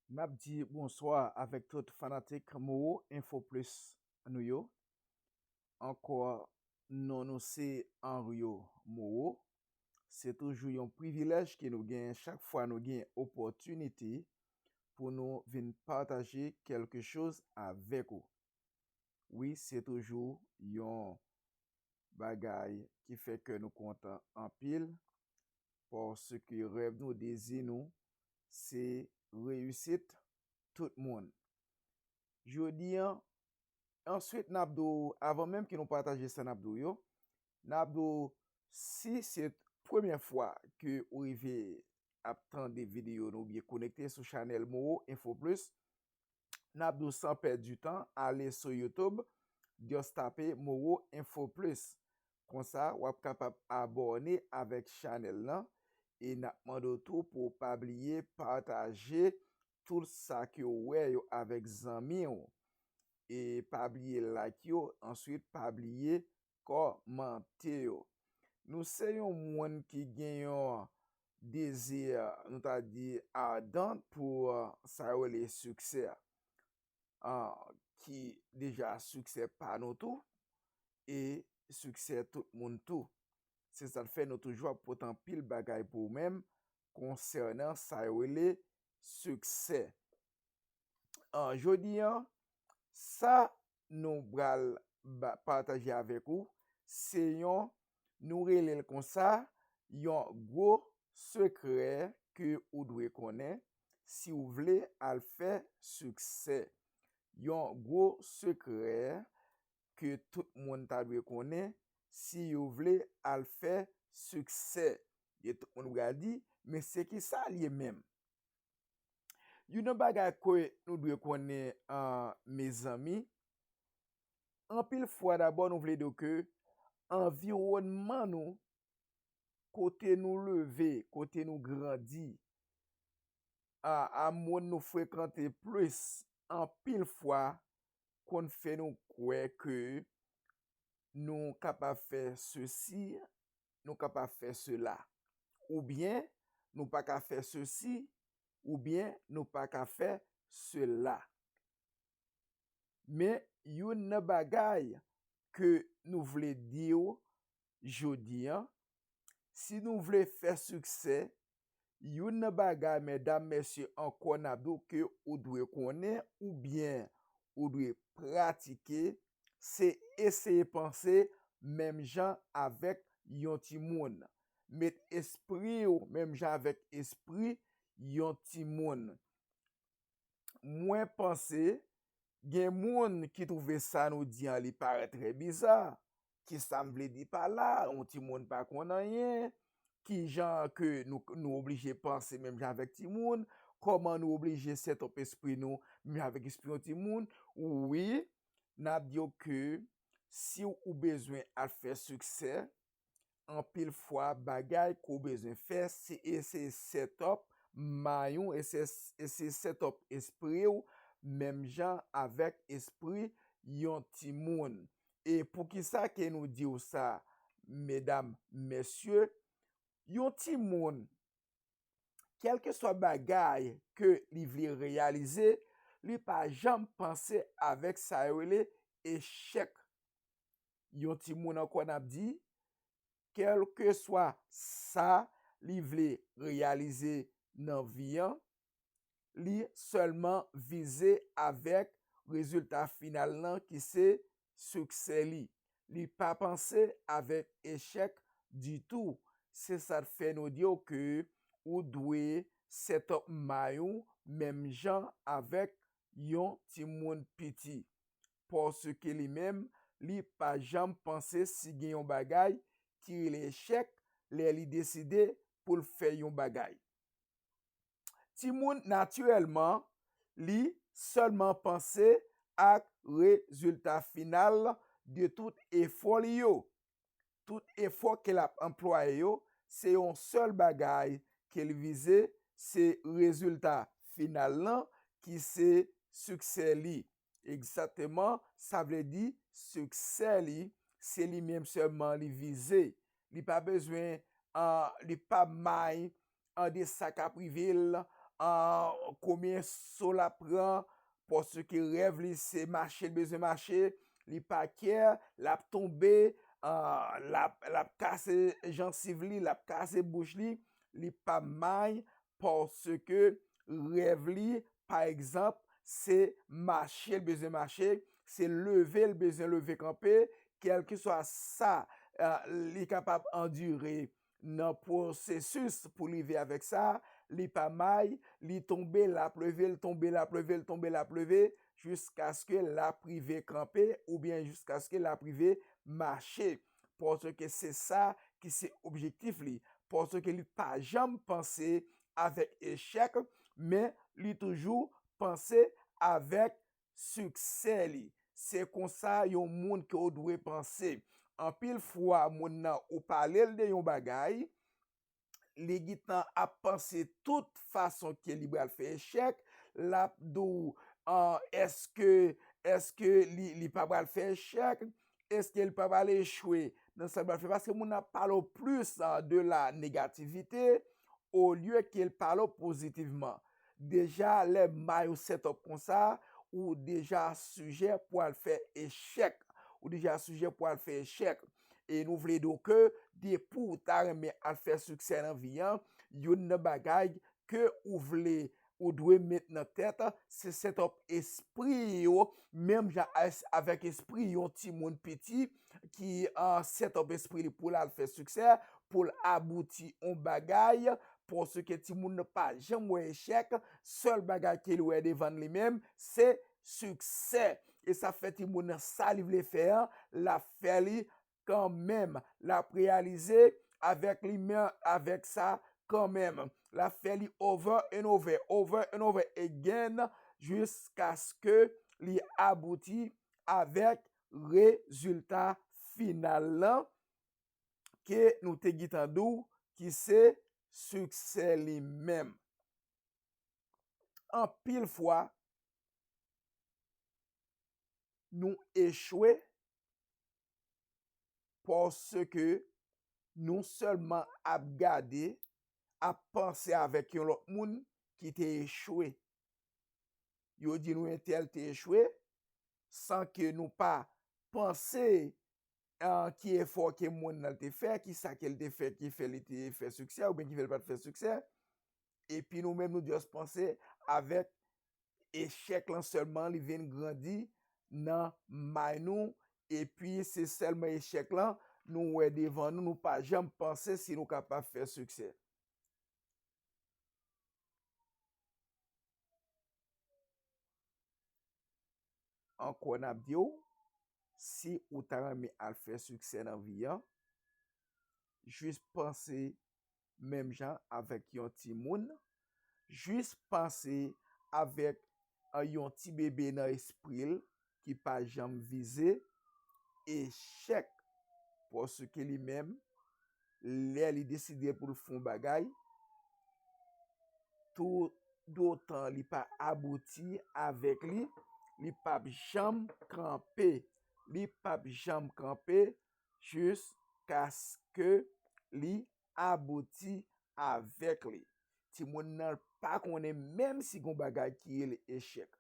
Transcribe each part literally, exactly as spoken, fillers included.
N ap di bonswa avèk tout fanatik Moro Info Plus nou yo. Ankò, non nou se Henrio Moro. Se toujou yon privilèj ke nou gen chak fwa nou gen opòtinite pou nou vin pataje kèlke choz avèk ou. Wi, se toujou yon bagay ki fè kè nou kontan anpil, paske rèv nou, dezi nou, se reyisit tout moun. Jodi an, answit, n ap di w, avan menm ke nou pataje sa n ap di w yo, n ap di w, si se premyè fwa ke ou rive ap tande videyo nou oubyen konekte sou chanèl Moro Info Plus, n ap di w san pèdi tan, ale sou YouTube, just tape Moro Info Plus. Konsa, w ap kapab abòne avèk chanèl lan e n ap mande w tou pou w pa bliye pataje tout sa ke w wè yo avèk zanmi w. E pa bliye like yo, answit pa bliye kòmante yo. Nou se yon moun ki gen yon dezi, nou ta di, adan pou, uh, sa yo rele siksè, uh, ki deja siksè pa nou tou, e siksè tout moun tou. Se sa k fè nou toujou ap pote anpil bagay pou ou menm konsènan sa yo rele siksè. An, jodi an, sa nou pral ba- pataje avèk ou, se yon, nou rele l konsa, yon gwo sekrè ke ou dwe konnen si w vle al fè siksè. Yon gwo sekrè ke tout moun ta dwe konnen si yo vle al fè siksè. E tout moun pral di, men se ki sa l ye menm? Youn nan bagay ke nou dwe konnen, an, mezanmi, anpil fwa dabò nou vle di ke anviwònman nou, kote nou leve, kote nou grandi, a, a moun nou frekante plis, anpil fwa konn fè nou kwè ke nou kapab fè sesi, nou kapab fè sela. Oubyen, nou pa ka fè sesi, oubyen nou pa ka fè sela. Men, youn nan bagay ke nou vle di w jodi an, si nou vle fè siksè, youn nan bagay, medam, mesye, ankò n ap di w ke ou dwe konnen oubyen ou dwe pratike, se eseye panse menm jan avèk yon timoun. Met espri w menm jan avèk espri yon timoun. Mwen panse gen moun ki twouve sa nou di an li parèt trè biza. Kisa m vle di pa la? Yon timoun pa konn anyen. Kijan ke nou, nou oblije panse menm jan avèk timoun? Kòman nou oblije set up espri nou menm jan avèk espri yon timoun? Wi, n ap di w ke si w bezwen al fè siksè, anpil fwa bagay ke w bezwen fè, se eseye set up mind ou, eseye, eseye set up espri w menm jan avèk espri yon timoun. E poukisa ke nou di w sa, medam, mesye? Yon timoun, kèlkeswa bagay ke li vle reyalize, li pa janm panse avèk sa yo rele echèk. Yon timoun, ankò n ap di, kèlkeswa sa li vle reyalize nan vi an, li sèlman vize avèk rezilta final lan ki se siksè li. Li pa panse avèk echèk ditou. Se sa k fè nou di w ke ou dwe set up mind ou menm jan avèk yon timoun piti. Paske li menm, li pa janm panse si gen yon bagay ki rele echèk lè li deside pou l fè yon bagay. Timoun, natirèlman, li sèlman panse ak rezilta final de tout efò li yo. Tout efò ke l ap anplwaye yo, se yon sèl bagay ke l vize, se rezilta final lan ki se siksè li. Egzakteman, sa vle di siksè li, se li menm sèlman li vize. Li pa bezwen, ah, li pa mind an de sa k ap rive l, ah, konbyen so l ap pran, paske rèv li se mache l bezwen mache, li pa kè, l ap tonbe, ah, l ap, l ap kase jansiv li, l ap kase bouch li, li p ap may, paske rèv li, pa egzanp, se mache l bezwen mache, se leve l bezwen leve kanpe, kèlkeswa sa, ah, li kapab andire nan pwosesis pou l rive avèk sa, li pa may, li tonbe, l ap leve, l tonbe, l ap leve, l tonbe, l ap leve, jiskaske l ap rive kanpe, oubyen jiskaske l ap rive mache. Paske se sa ki se objektif li. Paske li pa janm panse avèk echèk, men li toujou panse avèk siksè li. Se konsa yon moun ke w dwe panse. Anpil fwa, moun nan, ou pale l de yon bagay, li gentan ap panse tout fason ke li pral fè echèk, l ap di w, ah, èske, èske li, li pa pral fè echèk? Èske li pa pral echwe nan sa l pral fè? Paske moun nan ap pale w plis, ah, de la negativite, olye ke l pale w pozitivman. Deja, lè may ou set up konsa, ou deja sijè pou al fè echèk. Ou deja sijè pou al fè echèk. E nou vle di w ke depi w ta renmen al fè siksè nan vi an, youn nan bagay ke ou vle, ou dwe met nan tèt, se set up espri w, menm jan as-, avèk espri yon timoun piti ki, ah, set up espri li pou l al fè siksè, pou l abouti on bagay, paske timoun nan pa janm wè echèk, sèl bagay ke li wè devan li menm, se siksè. E sa fè timoun nan sa li vle fè an, l ap fè li kanmenm. L ap reyalize avèk li menm, avèk sa kanmenm. L ap fè li over and over, over and over again, jiskaske li abouti avèk rezilta final lan ke nou te gentan di w ki se siksè li menm. Anpil fwa, nou echwe paske nou sèlman ap gade, ap panse avèk yon lòt moun ki te echwe. Yo di nou entèl te echwe, san ke nou pa panse, ah, ki efò ke moun nan te fè, ki sa ke l te fè, ki fè li te fè siksè, oubyen ki fè li pa t fè siksè. Epi nou menm, nou just panse avèk echèk lan sèlman, li vin grandi nan may nou, epi se sèlman echèk lan nou wè devan nou, nou pa janm panse si nou kapab fè siksè. Ankò, n ap di w, si ou ta renmen al fè siksè nan vi an, jis panse menm jan avèk yon timoun, jis panse avèk, ah, yon ti bebe nan espri l ki pa janm vize echèk, paske li menm, lè li deside pou l fè yon bagay, tou dotan li pa abouti avèk li, li p ap janm kanpe. Li p ap janm kanpe jiskaske li abouti avèk li. Timoun nan pa konnen menm si gon bagay ki rele echèk.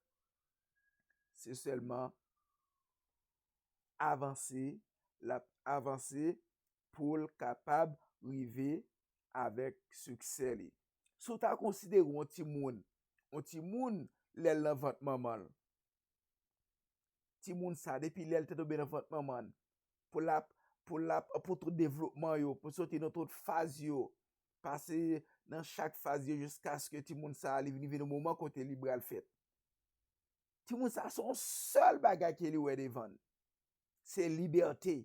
Se sèlman avanse, l ap avanse pou l kapab rive avèk siksè li. Si w ta konsidere yon timoun, yon timoun lè l nan vant manman l, timoun sa, depi lè l te tonbe nan vant manman l, pou l ap, pou l ap, pou tout devlopman yo, pou soti nan tout faz yo, pase nan chak faz yo jiskaske timoun sa, li vin rive nan moman kote li pral fèt. Timoun sa, se yon sèl bagay ke li wè devan l. Se libète.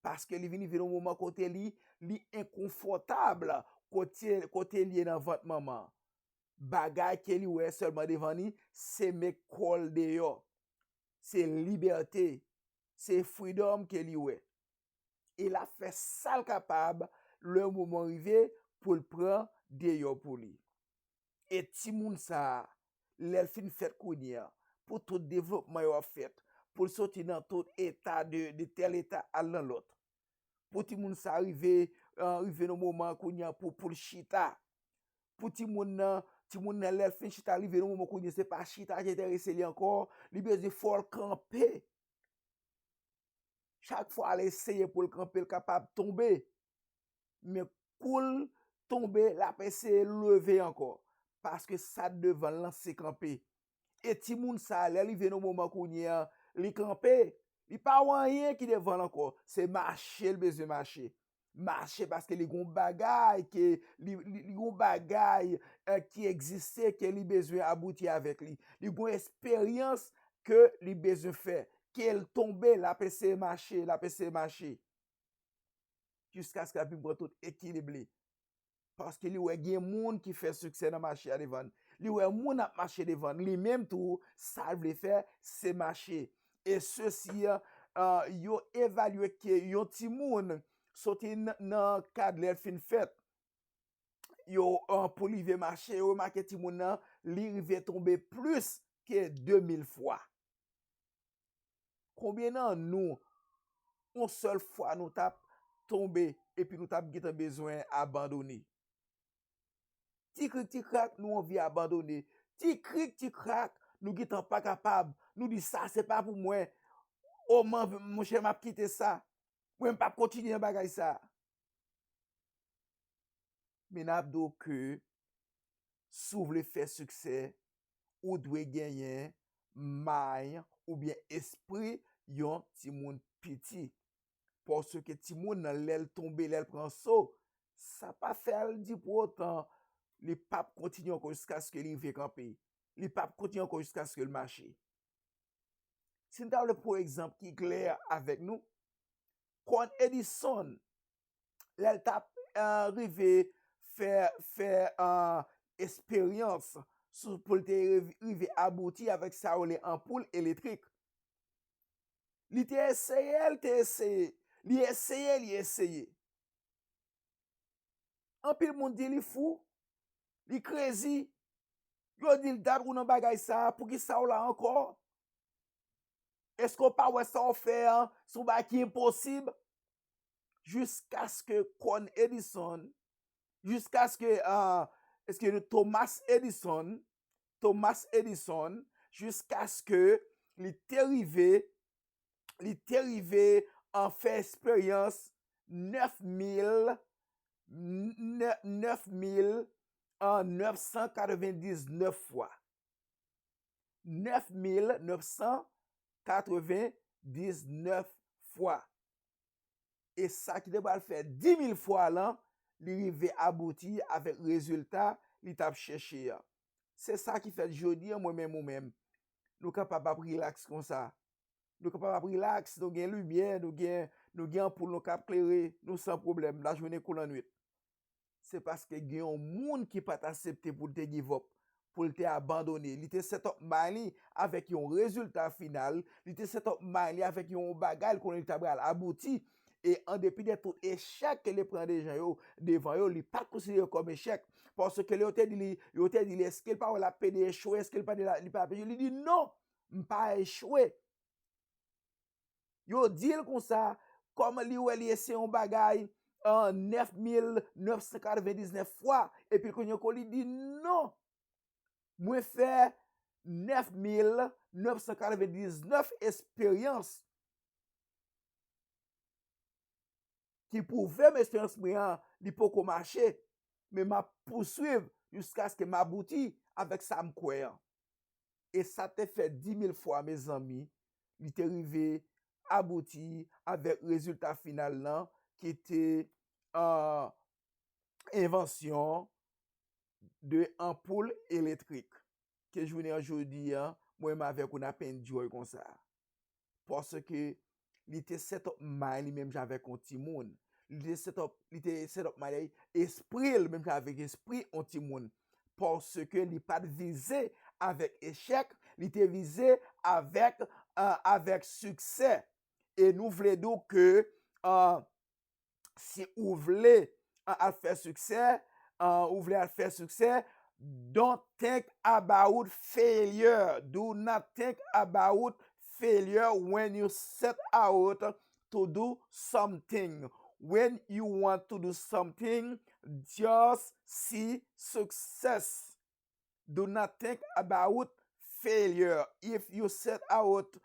Paske li vin rive nan moman kote li, li enkonfòtab, kote, kote li ye nan vant manman. Bagay ke li wè sèlman devan li, se met kò l deyò. Se libète. Se freedom ke li wè. E l ap fè sa l kapab, lè moman rive, pou l pran deyò pou li. E timoun sa a, lè l fin fèt kounye a, pou tout devlopman yo ap fèt, pou l soti nan tout eta de, de tèl eta al nan lòt. Pou timoun sa a rive, eh, rive nan moman kounye a pou, pou l chita. Pou timoun nan Timoun nan, lè l fin chita, li rive nan moman kounye a, se pa chita ki enterese li ankò, li bezwen fò l kanpe. Chak fwa l eseye pou l kanpe, l kapab tonbe. Men kou l tonbe, l ap eseye leve ankò. Paske sa k devan l lan se kanpe. E timoun sa a, lè l rive nan moman kounye a, li kanpe, li pa wè anyen ki devan l ankò. Se mache l bezwen mache. Mache paske li gon bagay ke, li, li, li gon bagay, eh, ki egziste ke li bezwen abouti avèk li. Li gon esperyans ke li bezwen fè. Ke l tonbe, l ap eseye mache, l ap eseye mache. Jiskaske l ap vin pran tout ekilib li. Paske li wè gen moun ki fè siksè nan mache a devan l. Li wè moun ap mache devan l. Li menm tou, sa l vle fè, se mache. E sesi, ah, yo evalye ke yon timoun soti n-, nan kad lè l fin fèt, yo, ah, pou li rive mache, yo remake timoun nan, li rive tonbe plis ke de mil fwa. Konbyen nan nou, yon sèl fwa nou t ap tonbe epi nou t ap gentan bezwen abandone? Ti krik ti krak, nou anvi abandone. Ti krik ti krak, nou gentan pa kapab. Nou di, "Sa se pa pou mwen. O, man, monchè, m ap kite sa. Mwen, m p ap kontinye nan bagay sa." Men n ap di w ke si w vle fè siksè, ou dwe genyen may oubyen espri yon timoun piti. Paske timoun nan, lè l tonbe, lè l pran so, sa pa fè l di pou otan li p ap kontinye ankò jiskaske li rive kanpe. Li p ap kontinye ankò jiskaske l mache. Si n ta vle pran yon egzanp ki klè avèk nou, Kòn Edison, lè l t ap, eh, rive fè, fè, eh, esperyans sou, pou l te rive, rive abouti avèk sa yo rele anpoul elektrik. Li te eseye, li te eseye, li eseye, li eseye. Anpil moun di li fou, li crazy. Yo di l, "Dat ou nan bagay sa, poukisa w la ankò? Èske w pa wè sa w fè an se yon bagay ki enposib?" Jiskaske Kòn Edison, jiskaske, ah, èske Thomas Edison, Thomas Edison, jiskaske li te rive, li te rive an fè esperyans nèf mil, nè-, nèf mil, ah, nèf san katrevendiznèf fwa. Nèf mil nèf san katrevendiznèf fwa. E sa ki te pral fè di mil fwa lan, li rive abouti avèk rezilta li t ap chèche an. Se sa ki fèt jodi an, mwen menm ou menm, nou kapab ap rilaks konsa. Nou kapab ap rilaks, nou gen limyè, nou gen, nou gen anpoul nou k ap klere nou san pwoblèm, lajounen kou lannwit. Se paske gen yon moun ki pa t aksepte pou l te give up, pou l te abandone. Li te set up mind li avèk yon rezilta final, li te set up mind li avèk yon bagay l konnen li ta pral abouti. E an depi de tout echèk ke li pran dejan yo, devan yo, li pa t konsidere yo kòm echèk. Paske lè yo te di li, yo te di li, èske l pa wè l ap pede echwe, èske l pa di la, li pa echwe? Li di, "Non, m pa echwe." Yo di l konsa, kòm li wè li eseye yon bagay, an nèf mil nèf san katrevendiznèf fwa, epi kounye a li di, "Non, mwen fè nèf mil nèf san katrevendiznèf esperyans ki pwouve m esperyans mwen an, li poko mache, men m ap pouswiv jiskaske m abouti avèk sa m kwè an." E sa te fè di mil fwa, mezanmi, li te rive abouti avèk rezilta final lan, ki te, ah, envansyon de anpoul elektrik. Ke jounen an jodi an, mwen menm avèk ou n ap enjoy konsa. Paske li te set up mind li menm jan avèk yon timoun. Li te set up, li te set up mind li, espri l menm jan avèk espri yon timoun. Paske li pa t vize avèk echèk, li te vize avèk, ah, avèk siksè. E nou vle di w ke, ah, si ou vle, ah, al fè siksè, ah, ou vle al fè siksè, don't think about failure. Do not think about failure when you set out to do something. When you want to do something, just see success. Do not think about failure. If you set out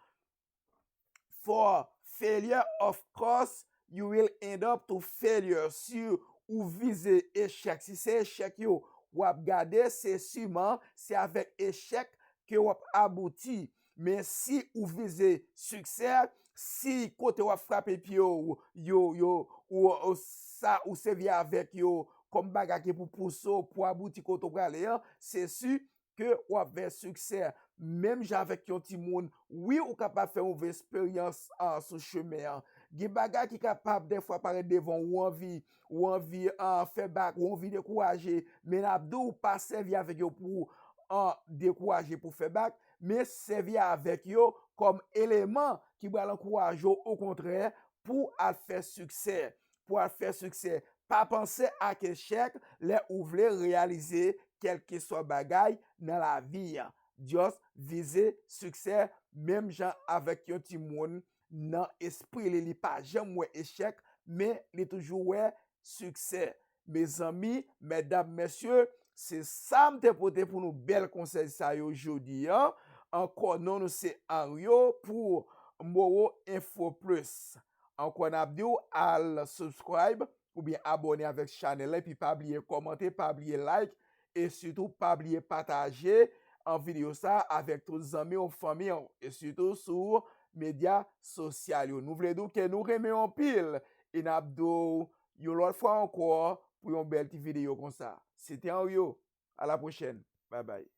for failure, of course, you will end up to failure. Si ou vize echèk, si se echèk yo w ap gade, se siman se avèk echèk ke w ap abouti. Men si ou vize siksè, si kote w ap frape pye w, yo, yo, ou, ou, sa ou sèvi avèk yo kòm bagay ki pou pouse w pou abouti kote w prale an, se si ke w ap fè siksè. Menm jan avèk yon timoun, wi, ou kapab fè move eksperyans an sou chemen an. Gen bagay ki kapab dèfwa parèt devan ou, ou anvi, ou anvi an fè bak, ou anvi dekouraje, men n ap di w pa sèvi avèk yo pou an dekouraje, pou fè bak, men sèvi avèk yo kòm eleman ki pral ankouraje w, okontrè, pou al fè siksè. Pou al fè siksè. Pa panse ak echèk lè ou vle reyalize kèlkeswa bagay nan lavi an. Just vize siksè, menm jan avèk yon timoun nan espri li, li pa janm wè echèk, men li toujou wè siksè. Mezanmi, medam, mesye, se sa m te pote pou nou bèl konsèy sa yo jodi an. Ankò, non nou se Anryo pou Moro Info Plus. Ankò, n ap di w al subscribe oubyen abòne avèk chanèl la, epi pa bliye kòmante, pa bliye like, e sitou pa bliye pataje an videyo sa avèk tout zanmi w, fanmi w, e sitou sou medya sosyal yo. Nou vle di w ke nou renmen w anpil, e n ap di w yon lòt fwa ankò pou yon bèl ti videyo konsa. Se te Anryo. A la pwochèn. Bye bye.